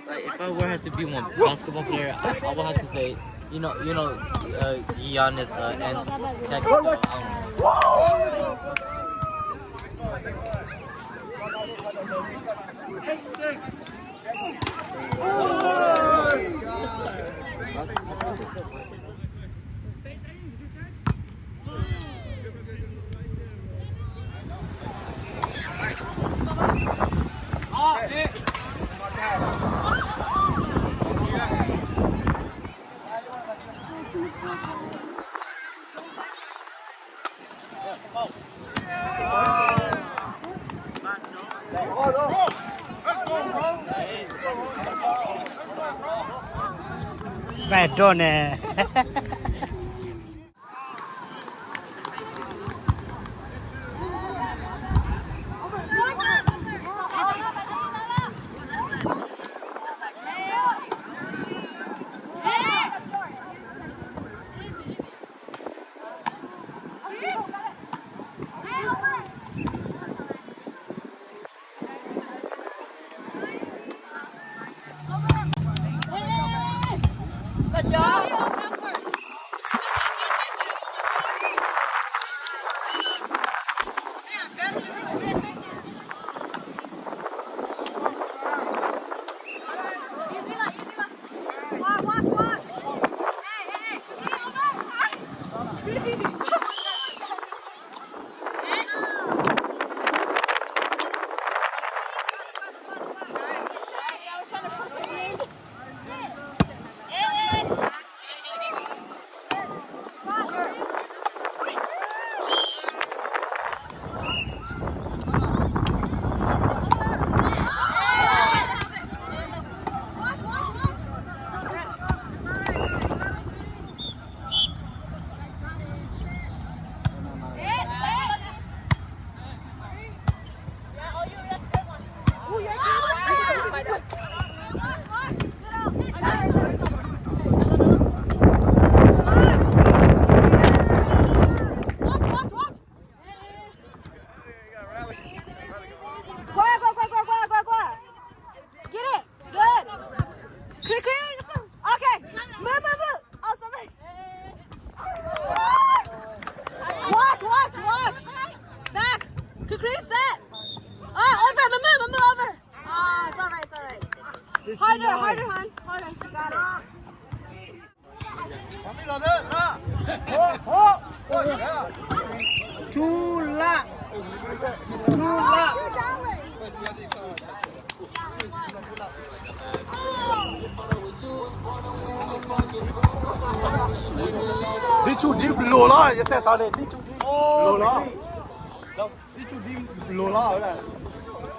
Like, if I were to be one basketball player, I, I would have to say, you know, you know, uh, Giannis, uh, and Tech, uh, um, Bad door န့ၣ် Get it. Good. Creek, creek. Okay. Move, move, move. Oh, somebody. Watch, watch, watch. Back. Creek, creek, set. Oh, over. Move, move, move over. Ah, it's all right, it's all right. Harder, harder, hon. Harder. Got it. Two lap. Two lap. ဆူၣ်ဒ်လိၤလီၤ ယတဲသးန့ၣ် ဒ်ဆူၣ်ဒ်လိၤလီၤ, ဒ်ဆူၣ်ဒ်လိၤလီၤ.